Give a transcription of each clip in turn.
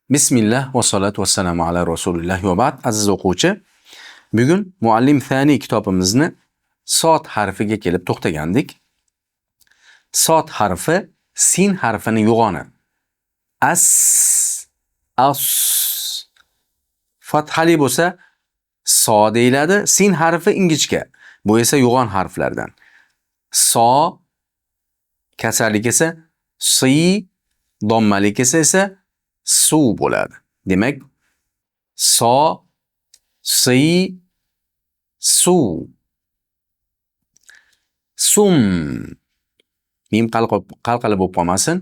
Bismillah va salatu vassalamu ala rasulillah va ba'd. Aziz o'quvchi, bugun Muallim Thani kitobimizni sod harfiga kelib to'xtagandik. Sod harfi sin harfini yo'g'oni. As, as. Fathali bo'lsa so deyiladi. Sin harfi ingichka. Bu esa yo'g'on harflardan. So kasrli kelsa si, dommali kelsa esa su bo'ladi. Demak, so, si, su. Sum. Mim qalqala bo'lib qolmasin.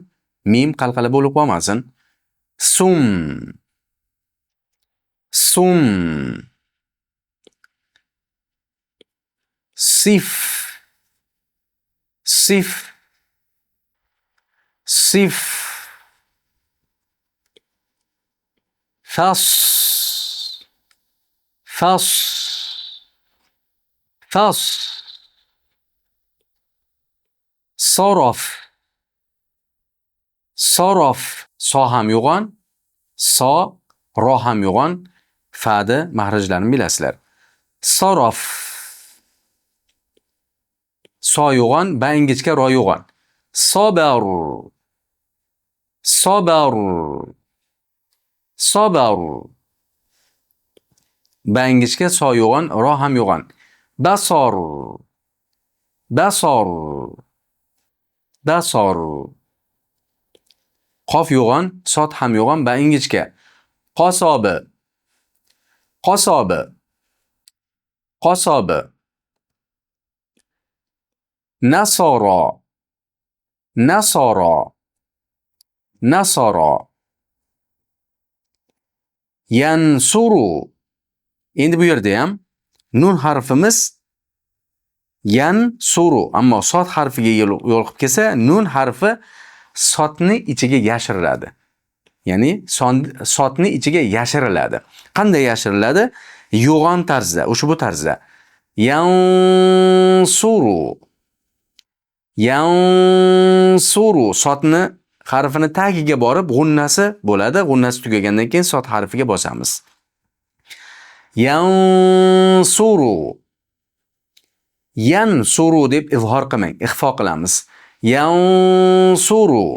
Mim qalqala bo'lib qolmasin. Sum. Sum. Sif. Sif. Sif. Fas. Fas. Fas. Sorof. Sorof. So ham yo'g'on, so, ro ham yo'g'on, fa'da mahrajlarini bilasizlar. Sorof. So yo'g'on, ba ingichka, ro yo'g'on. Sobar. Sobar. Sobar. Ba ingichka, so yo'g'on, ro ham yo'g'on. Basor. Basor. Basor. Qof yo'g'on, sod ham yo'g'on, ba ingichka. Qosobi. Qosobi. Qosobi. Nasoro. Nasoro. Nasoro. Yansuru. Endi bu yerda ham nun harfimiz yansuru, ammo sod harfiga yo'liqib kelsa, nun harfi sodni ichiga yashiriladi. Ya'ni sodni ichiga yashiriladi. Qanday yashiriladi? Yo'g'on tarzda, ushbu tarzda. Yansuru. Yansuru sodni harfini tagiga borib g'unnasi bo'ladi. G'unnasi tugagandan keyin sod harfiga bosamiz. Yansuru. Yansuru deb izhor qilmang, ixfo qilamiz. Yansuru.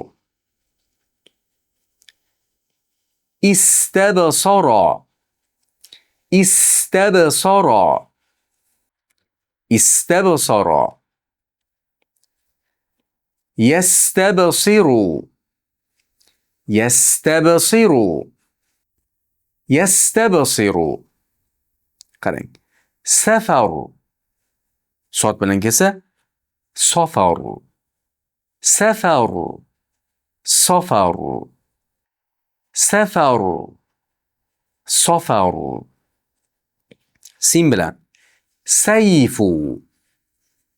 Istabsara. Istabsara. Istabsara. Yastabsiru. Yastabsiru. Yastabsiru. Qarang. Safar. Sod bilan kelsa safar. Safar. Safar. Safar. Safar. Sin bilan sayfu.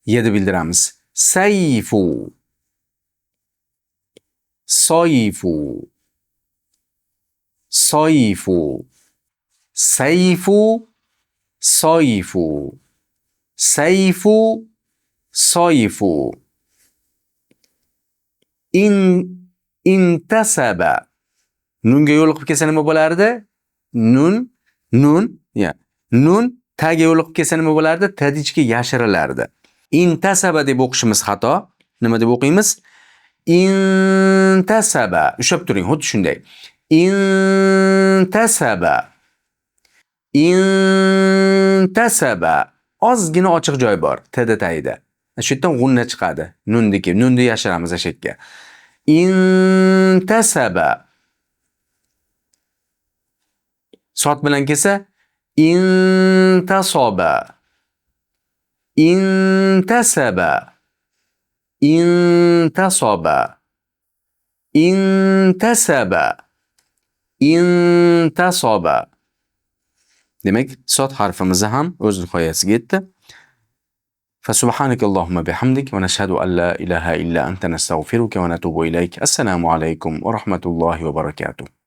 Ya deb bildiramiz. Sayfu. Soyfu. Soyfu. Sayfu. Soyfu. Sayfu. Soyfu. Intasaba. Nunga yo'liqib kelsa nima bo'lardi? Nun, nun, ya. Nun taga yo'liqib kelsa nima bo'lardi? Tadichga yashirilardi. Intasaba deb o'qishimiz xato. Nima deb o'qiymiz? Intasaba. Ushlab turing, xuddi shunday. Intasaba. Intasaba. Ozgina ochiq joy bor T'da tagida. Shu yerdan g'unna chiqadi. Nundiki, nunni yashiramiz o'sha yerga. Intasaba. Sod bilan kelsa intasoba. Intasaba. Intasoba. Intasaba. Intasoba. Demak, sod harfimiz ham o'z nihoyasiga yetdi. فسبحانك اللهم بحمدك ونشهد أن لا إله إلا أنت نستغفرك ونتوب إليك. السلام عليكم ورحمة الله وبركاته.